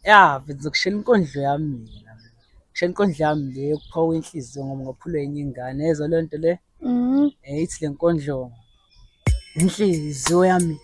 Ya, ngizokushela inkondlo yami mina. Ngishela inkondlo yami le yokuphowa inhliziyo ngoba ngaphulwa enye ingane. Yezwa leyo nto le? Ithi le nkondlo, inhliziyo yami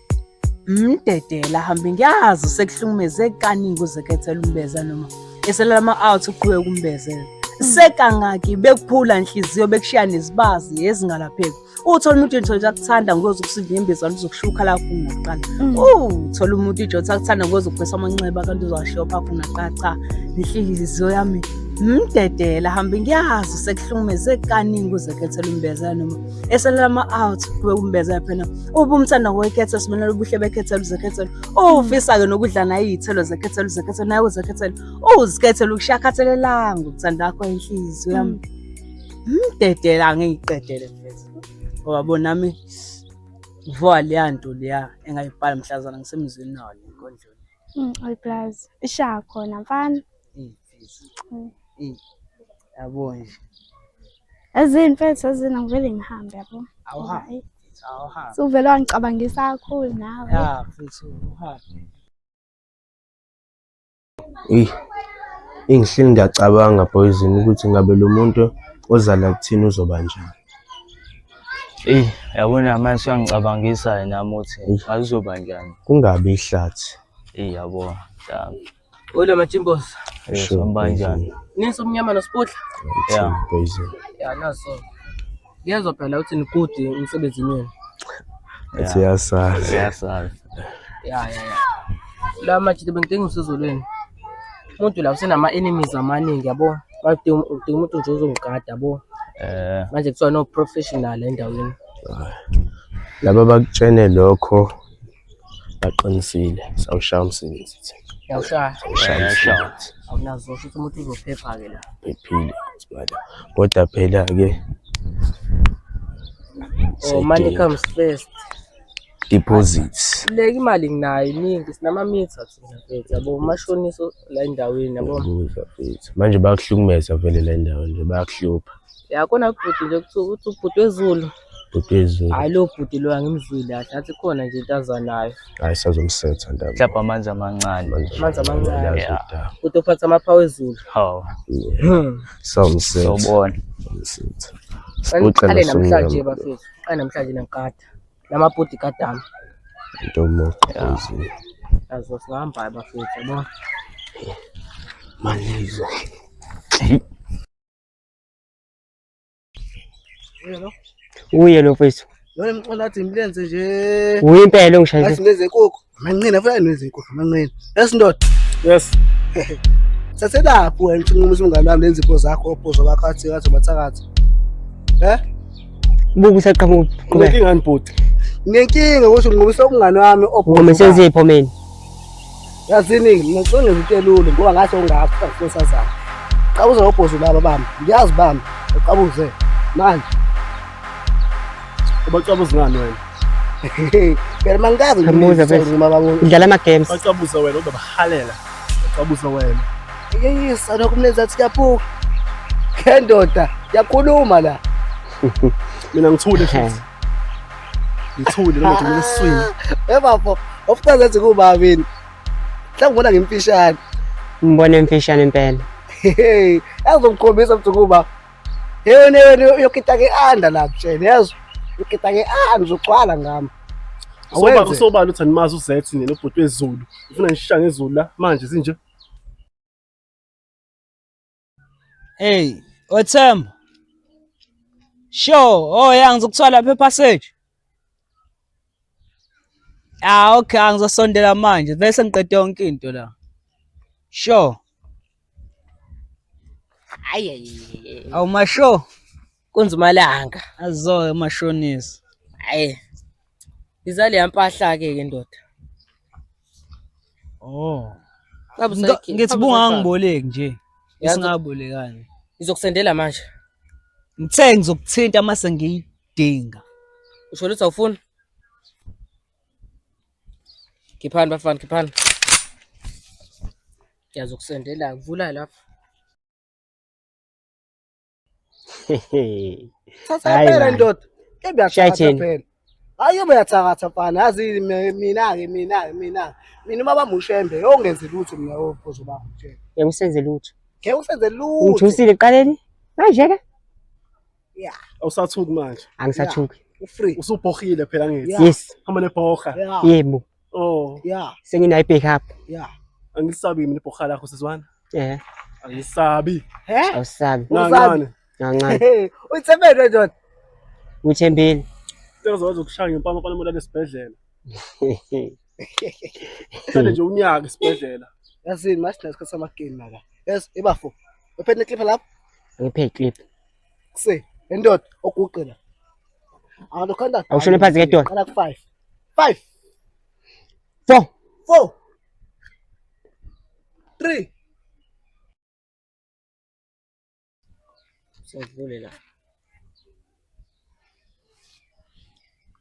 mdedela hambe ngiyazi usekuhlukumeze kaningi uzekhethela umbeza noma eselela ama-out uqhubeka umbezela. Sekangaki bekuphula inhliziyo bekushiya nezibazi ezingalapheki. Uthola umuntu nje nje akuthanda ngoze ukusinda inyembezi kanti uzokushiya ukhala kunaqala. Uthola umuntu nje othi akuthanda ngoze ukuphesa amanxeba kanti uzowashiya pha kunaqala. Cha, inhliziyo yami mdedela hambe ngiyazi usekuhlukumeze kaningi uzekhethela umbezela noma eselela ama-out kube umbezela phela ube umthanda ngowekhethelo sibonela ubuhle bekhethelo uzekhethelo ufisa-ke nokudla naye iy'thelo zekhethelo uzekhethelo naye uzekhethelo uzikhethela ukushiya khathelelanga ukuthanda kwakho inhliziyo yami mdedela angiyiqedele mfethu ngoba bona nami ngivuka leya nto leya engayibhala mhlazana ngisemzini nawo le nkondlo le. Ayi plus ishaya khona mfana. Eyi mfethu. Eyi yabo nje. Yazini mfethu yazini angivele ngihambe yabo. Awuhambe. Awuhambe. Suvele wangicabangisa kakhulu nawe. Ya mfethu uhambe. Eyi, ngihleli ngiyacabanga Poison ukuthi ngabe lo muntu oza la kuthina uzoba njani. Eyi, yabona manje usuyangicabangisa nami ukuthi ngaze uzoba njani. Kungabi ihlathi. Eyi, yabo, mhlawumbe. Hola Machimbos. Eh, Sure, sihamba kanjani? Poison. Ninsi umnyama nosiputla. Yeah. Poison. Ya naso. Ngiyezwa phela ukuthi ni-good emsebenzini wenu. Athi uyasazi. Uyasazi. Ya ya ya. La majita bengidinga usizo lwenu. Umuntu la usenama enemies amaningi yabo. Badinga udinga umuntu nje ozongigada yabo. Eh, Manje kuthiwa no professional endaweni. Laba abakutshene lokho baqinisile. Sawushaya umsebenzi thina. Yawushaya. Sawushaya Yawushaya. umsebenzi. Awunazo ukuthi umuntu uzophepha ke la. Phephile Sibala. Kodwa phela ke Oh, money comes first. Deposits. Leka imali nginayo iningi sinama-meter thina mfethu yabo umashoniso la endaweni yabo. Ngiyakuzwa mfethu. Manje bayakuhlukumeza vele la endaweni nje bayakuhlupha. Ya kona ubhuti nje kuthiwa uthi ubhuti wezulu. Bhuti wezulu. Hhayi lo bhuti lo angimzwile kahle athi khona nje into azanayo. Hayi sazomsetha ndaba. Mhlawumbe amanzi amancane. Amanzi amancane. Yazi Yeah. udaba. Bhuti ophatha amaphawu ezulu. Hawu, Sawumsetha. sawubona. Sawumsetha. Qale namhlanje bafethu. Qale namhlanje nangikada. Namabhodi kadami. Into omuqa poison. Yazo singahamba bafethu yabo. Malizo. Uye lo mfethu. Lona mxola athi imlenze nje. Uye impela ongishayise. Athi imlenze inkukhu. Amanqina afuna imlenze inkukhu amanqina. Yes ndoda. Yes. Thathelaphi wena unqumisa umngane wami lenzipho zakho ophozo bakho athi kathi bathakathi. Eh? Buka usaqhamuka qhubeka. Unenkinga ngani bhuti? Nginenkinga ukuthi unqumisa umngane wami ophozo. Unqumisa insipho mina. Yazini ngicela ngizitshelule ngoba ngathi ungakho nkosazana. Qabuza obhozo laba bami. Ngiyazi bami. Uqabuze manje. Ubacabuza ngani wena? Phela mangikazi Qabuza mfethu. Udlala ama games. Bacabuza wena ubabahalela. Bacabuza wena. Yeyisa lokhu mlenze athi kuyaphuka. Ke ndoda, yakhuluma la. Mina ngithule futhi. Ngithule noma ngithule esiswini. Ebafo, of course athi kuba mina. Mhlawumbe ngibona ngimfishane. Ngibona emfishane impela. Hey, azomkhombisa mntu kuba. Hey wena wena uyokita ke anda la mtshele yazi. Uyokita ke anda uzogcwala ngami. Soba Awenze. usobala uthi animazi uZethi nina ubhuti wezulu. Ufuna ngishisha ngezulu la manje sinje. Hey, Othemba. Sure, oh yeah, ngizokuthola lapha epassage. Ah, okay, ngizosondela manje bese ngiqede yonke into la. Sure. Hayi hayi. Awu masho, Kunzima langa. azoke mashonisa. Hayi. Izale yampahla ke ke ndoda. Oh. Ngabe Ngithi bungangiboleki nje. Yazi- Singabolekani. Ngizokusendela manje. Ngithe ngizokuthinta mase ngiyidinga. Usho ukuthi awufuni? Khiphani bafana, khiphani. Ngiyazokusendela, vula lapha. Thatha Hayi phela man. ndoda. Kebe Shaya uyathatha thini. phela. Hayi yobe uyathakatha mfana, yazi mina-ke mina-ke mina mina uma bamba ushembe yongenzi lutho mina obhozo bakho nje. Ngeke usenze lutho. Ngeke usenze lutho. Ungithusile ekuqaleni. Manje ke Yeah. Awusathuki manje. angisathuki. U-free. Usubhohile phela ngithi. Yeah. Yes. Hamba nebhoha. Yeah. Yebo. Oh, Yeah. Senginayo i-backup. Yeah. angisabi mina ibhoha lakho sizwana. Eh, Angisabi. He? awusabi. Awusabi. Nancane. Kancane. Hey, uyithembele ndoda. Ngithembile. Into zokwazi ukushaya ngempama mfana umuntu esibhedlela. Hlale nje unyaka esibhedlela. Yazini manje sinesikhathi samagame la. Yes, ibafo. Uphethe neclip lapho? Ngiphe iclip. Kuse, endoda oguqe la. Awukhanda. Awushone phansi ngedolo. Qala ku 5. 5 4. 4 3 Siyadlule la.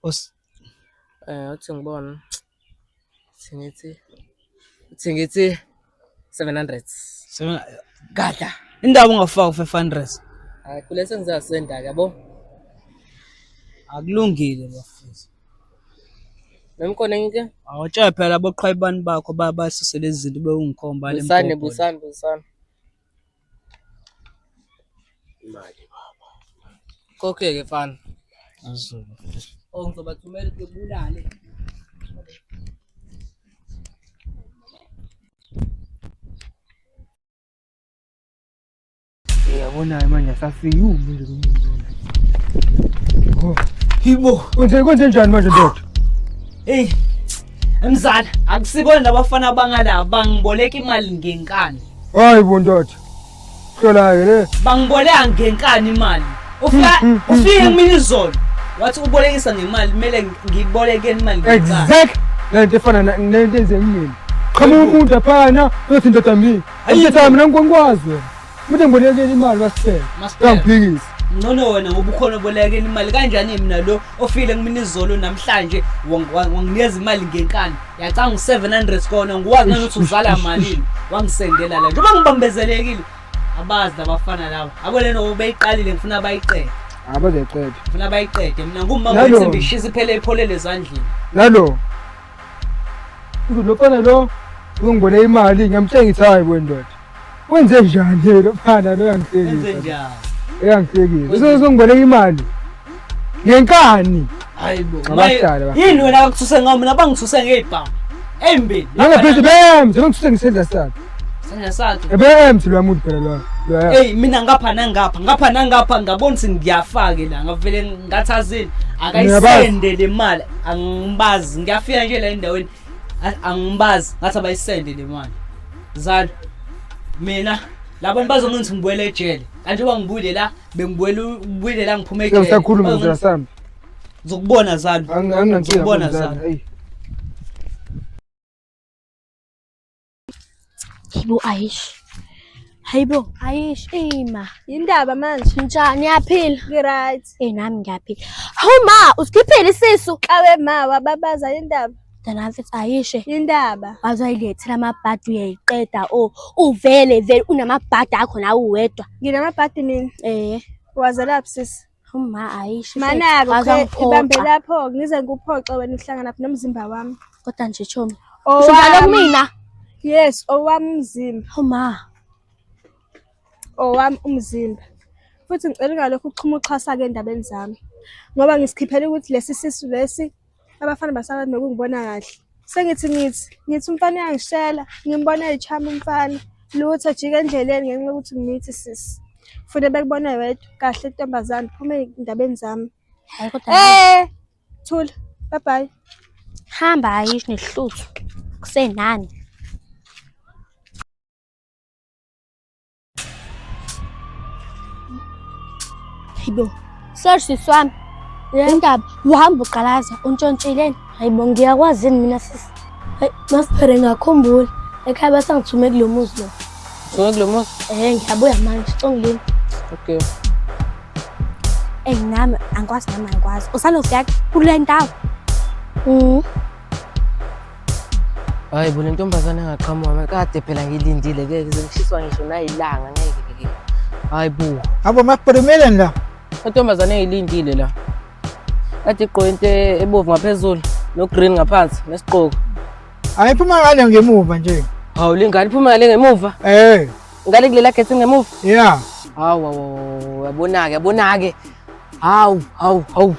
Os Uthi ngibona. Uthi ngithi uthi ngithi 700. Gadla. Indaba ungafaki u-500. Hayi kule sengizasenda ke yabo. Akulungile bafethu. Noma khona enye inkinga? Awutshela phela aboqhwayibani bakho basuse lezi zinto bewungikhomba le Busani mgobho. busani busani. Imali baba. Khokhe-ke mfana. Azulu. Oh ngizobathumela ukuthi bulale. Uyabona manje asafiki umuntu lo muntu lona. Oh, Hibo. Kwenze kwenze njani manje ndoda? Hey. Mzala, akusibona labafana abangala bangiboleka imali ngenkani. Hayi bo ndoda. Hlola ke le. Bangiboleka ngenkani imali. Ufika ufike kumina izolo. Wathi ubolekisa ngemali kumele ngiboleke imali ngenkani. Exact. Lento efana nento enze mina. Qhamuka umuntu aphana uyothi ndoda mina. Ayi mina ngikwazi wena. Umuntu engibolekele imali wasithela. Masipela. Uyangiphikisa. Ngcono wena ngoba ukhona obolekela imali kanjani mina lo ofile kumina izolo namhlanje wanginikeza imali ngenkani yacanga u-700 kona ngiwazi nanokuthi uzala malini wangisendela la njengoba ngibambezelekile abazi labafana laba abo lento ngoba beyiqalile ngifuna bayiqede Abazoyiqeda. ngifuna bayiqede mina ngumama Nalo. wethemba ishisa iphele ipholele ezandleni Nalo. Uthi lo mfana lo uzongiboleka imali ngiyamtshengisa hayi bo ndoda. Wenze njani lo mfana lo enze uyangihlekisa. njani Uyangihlekisa. Uzongiboleka imali. Ngenkani. hayi bo Abahlali abafana. yini wena akuthuse ngawo mina bangithuse ngey'bhamu ey'mbili Nangaphezulu bemzi bangithuse ngesandla sakhe. sandla sakhe Ebemzi lo muntu phela lo. Lo. Hey mina ngapha nangapha ngapha nangapha ngabona ukuthi ngiyafake la ngavele ngathi azini akayisende le mali angibazi ngiyafika nje la endaweni angibazi ngathi abayisende le mali zalo mina labantu bazongithi ngibuyele ejele kanti njengoba ngibuyile la bengibuyele ubuyile la ngiphuma ejele Usakhuluma nje sami. Ngizokubona zalo Anginankinga ngizokubona zalo. Hey. Hayibo Ayish. Hayibo Ayish ima. Yindaba manje? Njani uyaphila? Ngi-right. Eh nami ngiyaphila. Hawu ma, usikhiphile isisu. Qawe ma wababaza yindaba. Mntana mfethu Ayishe. Yindaba. Wazoyilethela amabhadi uyayiqeda o. Uvele vele unamabhadi akho nawe uwedwa. Nginamabhadi mina. Eh. Wazelaphi sisi? Uma Ayishe. Mana-ke wazangiphoxa. ibambe lapho ngize ngikuphoxe wena uhlanganaphi nomzimba wami. Kodwa nje chomi. Owami. Usudlala kumina. Yes, owami umzimba. Hawu ma. Owami umzimba. Futhi ngicela ungalokhu uxhuma uxhasa-ke endabeni zami. Ngoba ngisikhiphele ukuthi lesi sisu lesi abafana basakwazi nokungibona kahle. Sengithi ngithi ngithi umfana uyangishela, ngimbona eyichama umfana. Lutho jika endleleni ngenxa yokuthi ngithi sisi. Fune bekubone wedwa kahle ntombazane, phuma ey'ndabeni zami. Hayi kodwa Eh, thula. Bye bye. hamba Ayish nehluthu. Kusenani. Hayibo. Sorry sisi wami. Indaba uhamba uqalaza untshontshileni. Hayibo ngiyakwazi yini mina sisi? Hayi masiphele ngakhumbula. Ekhaya basangithume kulo muzi lo. Thume kulo muzi? Eh ngiyabuya manje, congilini. Okay. Ey nami angikwazi nami angikwazi. Usanofika kule ndawo. Hayi bo le ntombazane engaqhamuka kade phela ngilindile ngeke ngishiswa ngisho nayilanga ngeke ngeke. Hayi bo. Abo masiphele la. Intombazane engilindile la. Kade igqoke into ebovu ngaphezulu no-green ngaphansi nesigqoko. Ayiphuma ngale ngemuva nje. Hawu le ngane iphuma ngale ngemuva. Eh. Ngale kulela gate ngemuva. Yeah. Hawu hawu yabona-ke yabona-ke. Hawu hawu hawu.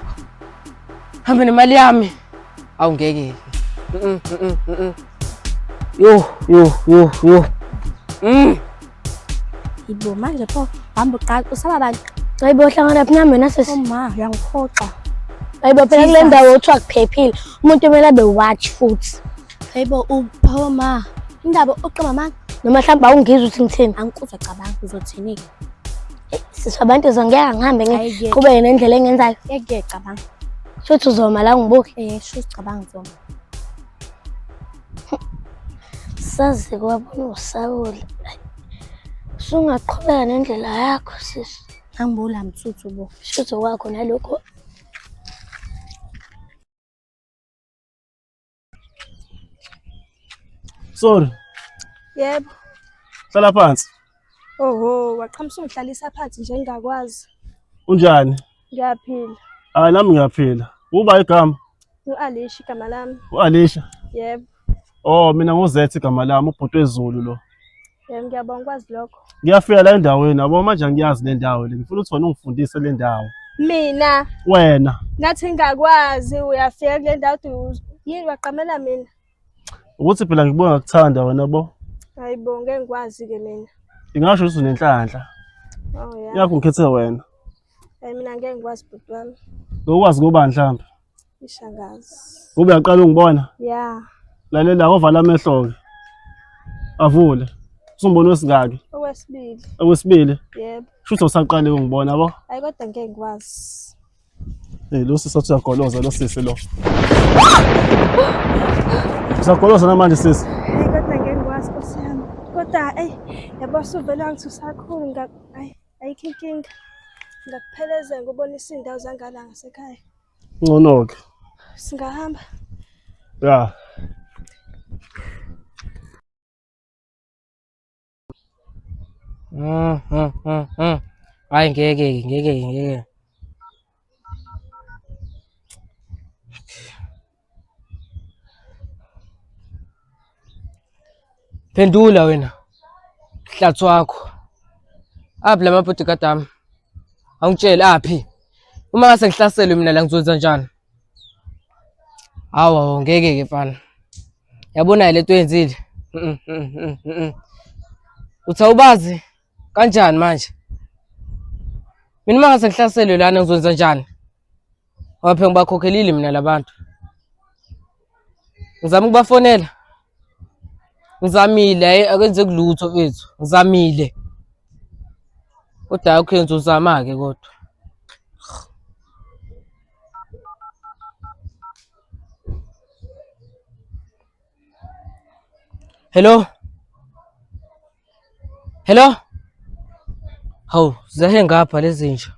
Hambe nemali yami. Hawu ngeke. Yo yo yo yo. Yibo manje pho hamba uqala usaba abantu. Hayibo hlangana phi nami wena sisi? Uma uyangiphoxa. Hayibo phela kule ndawo othiwa kuphephile. Umuntu kumele abe watch futhi. Hayibo upho ma. Indaba uqamba amanga. Noma mhlawumbe awungizwa ukuthi ngithini. Angikuzwa cabanga uzothini-ke. Sisi abantu zongeke angihambe Ayike. ngiqhubeke nendlela engenzayo. Yeke cabanga. Shuthi uzoma la ungibuke. Eh shuthi cabanga uzoma. Sazi kwabona usawula. Usungaqhubeka nendlela yakho sisi. Angibula mthuthu bo. Shuthi kwakho nalokho. Sorry. Yebo. Hlala phansi. Oho, waqhamusa ungihlalisa phansi nje ngingakwazi. Unjani? Ngiyaphila. Hayi nami ngiyaphila. Uba igama? U-Alisha igama lami. U-Alisha? Yebo. Oh, mina nguZet igama lami, ubhuti wezulu lo. Yebo, ngiyabonga ukwazi lokho. Ngiyafika la endaweni, yabo manje angiyazi le ndawo le. Ngifuna ukuthi wena ungifundise le ndawo. Mina Wena, ngathi ngingakwazi uyafika kule ndawo uthi yini waqamela mina. ukuthi phela ngikubuka ngakuthanda wena bo. Hayi bo, ngeke ngikwazi-ke mina. Ingasho ukuthi unenhlanhla. Oh ya. Yakho ngikhethe wena. Hayi mina ngeke ngikwazi bhuti wami. Ngokwazi ngobani mhlawumbe? Ishangazi. Ube uyaqala ungibona? Ya. Lalela ovala amehlo-ke. Avule. Usumbona wesingaki? Okwesibili. Okwesibili. Yebo. Shuthi usaqale ungibona yabo? Hayi kodwa ngeke ngikwazi. Hey, lo sisi athi uyagoloza lo sisi lo. Usagoloza namanje sisi. Hayi kodwa ngeke ngikwazi Nkosi yami. Kodwa eyi yabo usuvele wangithusa kakhulu nga hayi ayikho inkinga. Ngakuphelezela ngikubonisa iy'ndawo zangala ngasekhaya. Ngcono-ke. Singahamba. Ya. Hayi ngeke ngeke ngeke. Phendula wena. Hlathi wakho. Aphi la mabhodigadi ami? Awungitshele aphi? Uma ngase ngihlaselwe mina la ngizokwenza njani? Hawu hawu ngeke ke mfana. Yabona le nto oyenzile. Uthi awubazi kanjani manje? Mina uma ngase ngihlaselwe lana ngizokwenza njani? Ngoba phela ngibakhokhelile mina labantu. Ngizama ukubafonela. Ngizamile hhayi akwenzeki lutho mfethu. Ngizamile. Kodwa akukho ngizozama-ke kodwa. Hello? Hello? Hawu, zahe ngapha lezi nja.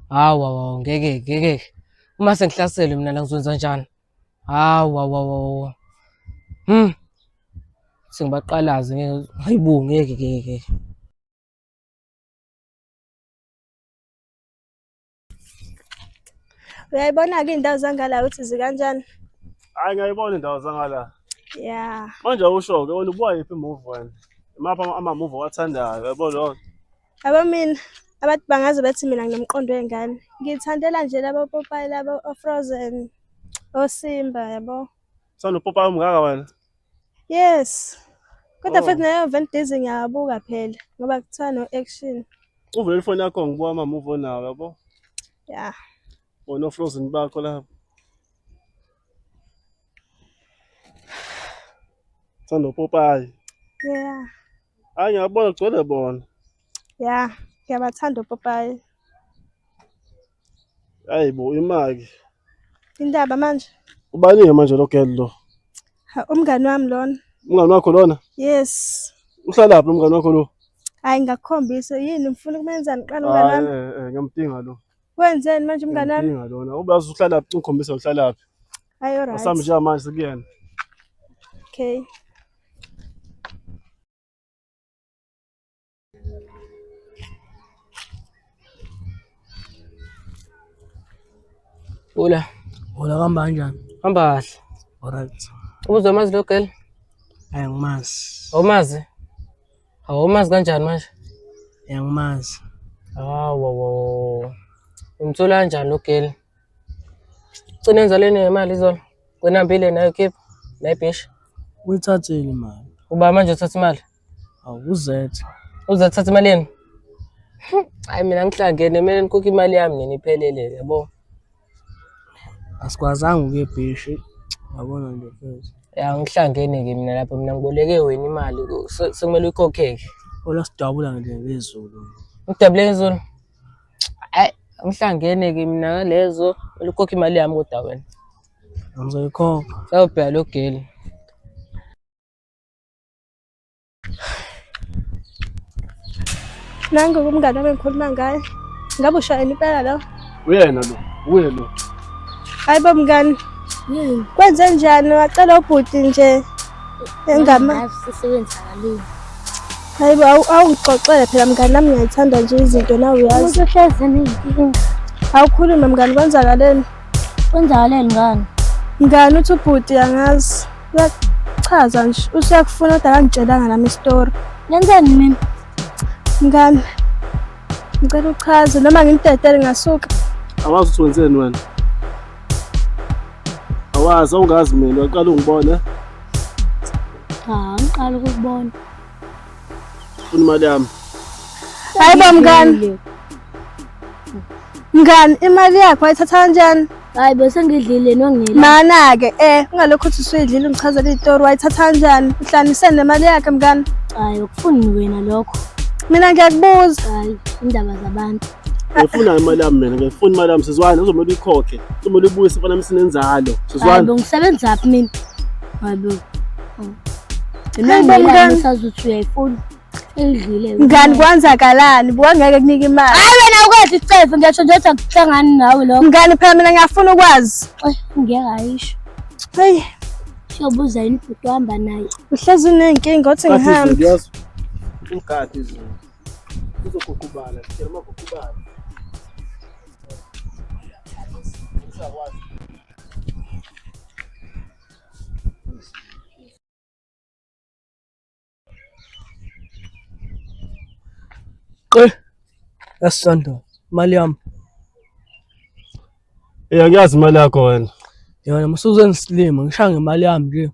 Hawu hawu ngeke ngeke. Uma sengihlaselwe mina la ngizokwenza njani? Hawu hawu hawu. Sengibaqalaze ngeke hayibo ngeke ngeke ngeke. Uyayibona-ke iy'ndawo zangala ukuthi zikanjani? Hayi ngiyayibona indawo zangala. Ya. Manje awusho-ke wena ubuka yiphi i-movie wena? Imaphi ama-movie owathandayo yabo leyo? Yabo mina abantu bangaze bethi mina nginomqondo wengane. Ngiyithandela nje labo popayi labo o-Frozen, oSimba yabo. Uthanda upopayi omngaka wena? Yes. Kodwa Oh. futhi nayo Vin Diesel ngiyawabuka phela ngoba kuthiwa no-action. Uvule ifoni yakho ngibuka ama-movie onawo yabo. Ya. Bona o-Frozen bakho lapho. Uthanda upopayi. Yeah. Hayi ngiyabona kugcwele bona. Ya, ngiyabathanda opopayi. Hayi bo imaki. Indaba manje. Ubani-ke manje lo girl lo? Ha, umngani wami lona. Umngani wakho lona? Yes. Uhlalaphi lo mngani wakho lo? Hayi ngakukhombisa yini ngifuna ukumenzani qala umngani Hayi wami. eh ngiyamdinga lo. Wenzeni manje umngani wami? Ngiyamdinga lona. Ubazi uhlalaphi ungikhombisa uhlalaphi. Hayi alright. Asambe njengamanje sikuyena. Okay. Ula. Hola kuhamba kanjani? Hamba kahle. Alright. Ubuzomazi lo girl? Hayi angimazi. Awumazi? Awumazi kanjani manje? Angimazi. Hawu. Umthola kanjani lo girl? Gcina enza leni ngemali izolo. Gcina nayo khipha. Nayibhisha. Uyithathile imali. Uba manje uthatha imali? Awu uzethe. Uzathatha imali yenu? Hayi mina ngihlangene kumele nikhokhe imali yami nina iphelele yabo. Asikwazanga ukuya ebhishi. Yabona nje mfethu. Ya ngihlangene-ke mina lapho mina ngiboleke wena imali sekumele uyikhokhe-ke. Ola sidabula nje ngezulu. Ngidabule ngezulu? Hayi ngihlangene-ke mina ngalezo kumele ukhokhe imali yami kodwa wena. Ngizoyikhokha. Sawubheka lo geli. Nangu umngane wami engikhuluma ngaye. Ngabe ushayela impela lo? Uyena lo, uye lo. Hayi bo mngani. Kwenze njani wacela ubhuti nje engama Sesenzakaleni. Hayi bo awungixoxele phela mngani nami ngiyayithanda nje izinto nawe uyazi. Umuntu uhlezi eney'nkinga. Awukhulume mngani kwenzakaleni? Kwenzakaleni ngani? Mngani uthi ubhuti angazi. Uyachaza nje usuyakufuna kodwa akangitshelanga nami isitori. Ngenzeni mina? Mngani ngicela uchaze noma ngimdedele ngasuka. Awazi ukuthi wenzeni wena. Awazi awungazi mina waqala ungibona. Cha, ngiqala ukukubona. Funa imali yami. Hayi bo mngani. Mngani imali yakho wayithatha kanjani? Hayi bese ngidlile nongela. Mana-ke ungalokhu uthi usuyidlile ungichazela iy'tori wayithatha kanjani? Uhlanganisene nemali yakhe mngani. Hayi ukufuni wena lokho. Mina ngiyakubuza. Hayi indaba zabantu. Ngifuna imali yami mina, ngifuna imali yami sizwane, uzomele uyikhokhe. Uzomele uyibuyise mfana wami sinenzalo. Hayi Sizwane. bo ngisebenzaphi mina? Hayi bo. Hayi bo mngani. Ngisazi ukuthi uyayifuna. Eyidlile. Mngani kwenzakalani? Buka ngeke kunike imali. Hayi wena ukwazi isicefe ngiyasho nje ukuthi akuhlangani nawe lokho. Mngani phela mina ngiyafuna ukwazi. Eyi ngeke ayisho. Heyi Siyobuza yini ubhuti ohamba naye. uhlezi uney'nkinga othi Ngathi izulu ngihambe. yazi. Umgadi izulu. Uzoguqubala, sitshela maguqubala. Qe. Yasanda. Imali yami. Eh angiyazi imali yakho wena. Yona musuzengisilima ngishaya ngemali yami nje.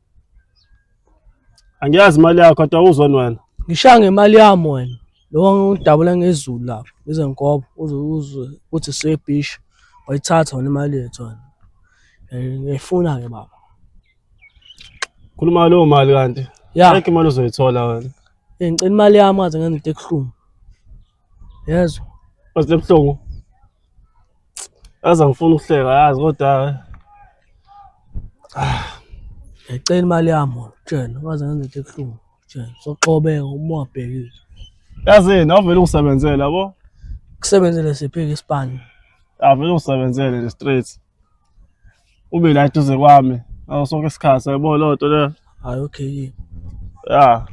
Angiyazi imali yakho kodwa awuzwani wena. Ngishaya ngemali yami wena. Lo ngidabula ngezulu lapho. Ngize ngoba uze uze uthi sebhishi. Wayithatha wena imali yethu wena. Ngiyifuna ke baba. Khuluma leyo mali kanti. Ya. Ayikho imali ozoyithola wena. Ngicela imali yami ngaze ngenza into ebuhlungu. Yezwa. Wazi lebuhlungu. Yazi angifuni ukuhleka yazi kodwa Ngiyacela imali yami wena. Tshela ngaze ngenza into ebuhlungu. Tshela soxobeka uma ungabhekile. Yazini awuvele ungisebenzele yabo. Kusebenzele siphi isipani? Avele ungisebenzele nje straight. Ube la eduze kwami ngaso sonke isikhathi yabo leyo nto leyo. Hayi okay. Ya.